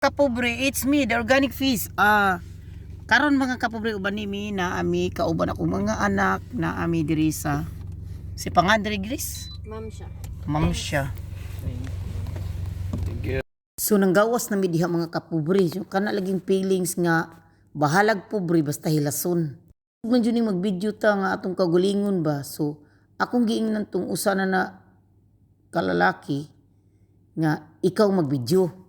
Kapobre, it's me, the organic fish. Karon, mga kapobre, uban ni mi na ami kauban ako mga anak na ami diri sa si Pangandre Gris. Ma'am siya. Ma'am siya. Thank you. So nanggawas na mi diha, mga kapobre. So kana laging feelings nga bahalag pobre basta hilason. Man jud ning mag-video ta nga atong kagulingon ba. So akong giingnan tong usa na na kalalaki nga ikaw mag-video.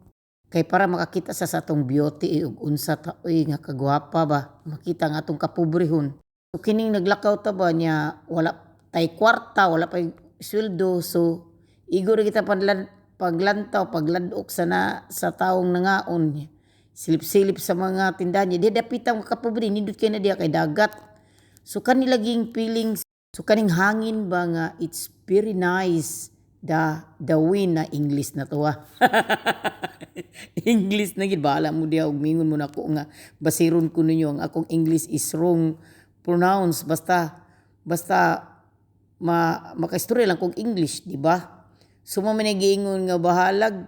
Kay para makakita sa atong beauty eh, ug unsa ta oy nga kagwapa ba, makita nga atong kapobrehon. So kining naglakaw ta ba niya, wala tay kwarta, wala pay sweldo, so igo ra kita panlan paglantaw, paglandok sa na sa taong nangaon. Silip-silip sa mga tindahan niya. Di dapita, mga kapobre, nindot kay na diya kay dagat. So kani laging feelings, so kaning hangin ba nga it's very nice, the wind na English na to ah. English na gid, bahala mo diha og mingon mo nako nga basiron ko ninyo ang akong English is wrong pronounce, basta basta makaistorya lang kog English, di ba? So mo man giingon nga bahalag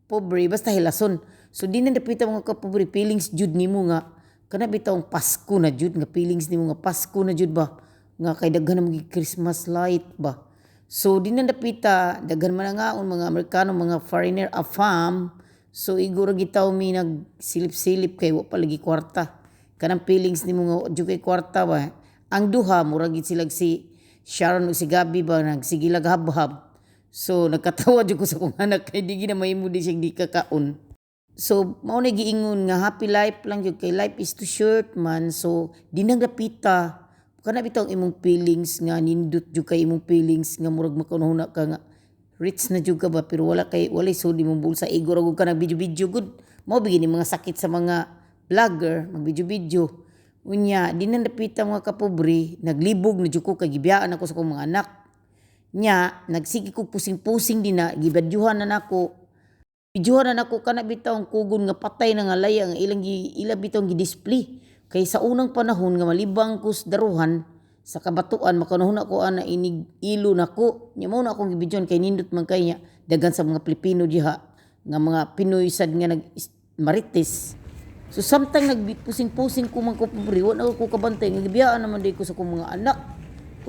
pobre basta hilason. So di na dapita, mga kapobre, feelings jud nimo nga kana bitawng Pasko na jud, nga feelings nimo nga Pasko na jud ba, nga kay daghan na mga Christmas light ba. So di na dapita, daghan man nga mga Amerikano, mga foreigner afam. So igo ra gitaw mi nagsilip-silip kay wa pa lagi kwarta. Kanang feelings nimo nga wa jud kay kwarta ba. Ang duha mura gid sila si Sharon ug si Gabi ba, nagsigilag habhab. So nagkatawa jud ko sa akong anak kay di gina mahimo di siya di kakaon. So mao na giingon nga happy life lang jud kay life is too short man. So di nang dapita kana bitaw ang imong feelings nga nindot jud kay imong feelings nga murag makunahuna ka nga rich na jud ka ba, pero wala kay walay sud imong bulsa, igo ra gud ka nag video-video gud. Mao bigin mga sakit sa mga vlogger, mag video-video. Unya di na dapita, mga kapobre, naglibog na jud ko kay gibiyaan ako sa akong mga anak. Nya nagsige ko pusing-pusing din na gibadyuhan na nako. Bidyuhan na nako kana bitaw ang kugon nga patay na nga laya nga ilang gi, ila bitaw ang gi-display. Kay sa unang panahon nga malibang ko sa daruhan sa kabatuan, makanahon ako ana inig ilo nako. Nya mao na akong gibidyohan kay nindot man kay niya daghan sa mga Pilipino diha nga mga Pinoy sad nga nag marites. So samtang nagpusing-pusing ko man ko pobre, wa na ko kabantay nga gibiyaan naman di ko sa akong mga anak.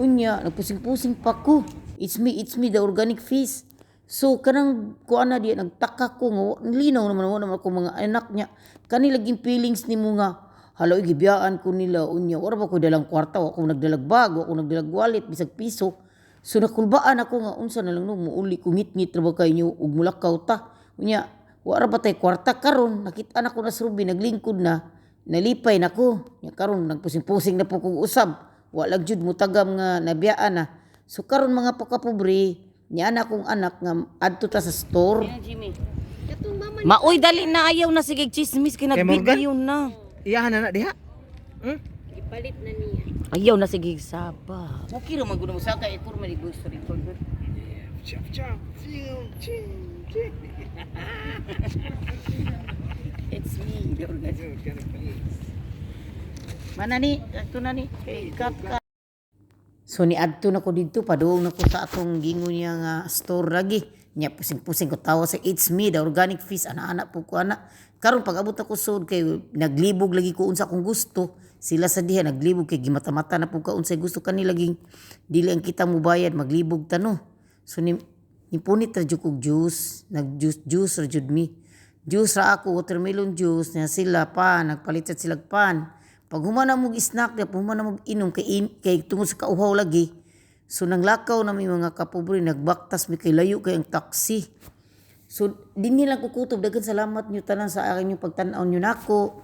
Unya, nagpusing-pusing pa ko. It's me, the organic fish. So kanang kuan na diya nagtaka ko nga linaw naman, wa naman ako mga anak niya. Kani laging feelings nimo nga hala oy, gibiyaan ko nila, unya wala ba ko dalang kwarta, wa ko nagdalag bag, wa ko nagdalag wallet bisag piso. So nakulbaan ako nga unsa na lang no, muuli ko, ngit-ngit ra ba kay nyo ug mulakaw ta. Unya wa ra ba tay kwarta karon, nakita na ko na sa Ruby naglingkod na, nalipay na ko. Nya karon nagpusing-pusing na po kog usab. Wa lang jud mutagam nga nabiyaan na. So karon, mga pagkapobre, niya na akong anak nga adto ta sa store. Katong mama. Maoy, dali na, ayaw na, sige chismis kay Kay Morgan? nag-video na. Iyahan na na diha. Gipalit na niya. Ayaw na, sige saba. Okay ra man gud mo saka ikur man voice recorder. Chop chop. Ching ching. It's me, the organic fish. Mana ni, adto na ni, kay cut ka. So ni adto na ko didto, padung na ko sa atong gingon niya nga store lagi. Nya pusing-pusing ko tawa sa "It's me, the organic fish," ana-ana po ko ana. Karon pag abot ako sud kay naglibog lagi ko unsa akong gusto. Sila sa diha naglibog kay gimata-mata na po ka unsay gusto kanila, laging dili ang kita mubayad, maglibog ta no. So ni nipunit ra jud kog juice, nag juice juice ra jud mi. Juice ra ako, watermelon juice niya sila pa, nagpalit sad sila pan. Pag human na mog snack, di human na mog inom kay, kay tungod sa kauhaw lagi. So nanglakaw na mi, mga kapobre, nagbaktas mi kay layo kay ang taxi. So dinhi lang kukutob, daghan salamat niyo tanan sa akin yung pagtan-aw niyo nako.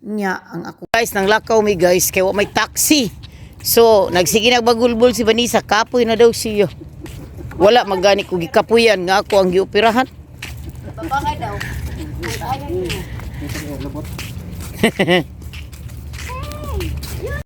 Nya ang ako guys, nanglakaw mi guys kay wa may taxi. So nagsige nagbagulbol si Vanessa, kapoy na daw siya. Wala magani ko gikapuyan nga ako ang gioperahan. Baba ka daw. Ang ayaw niya.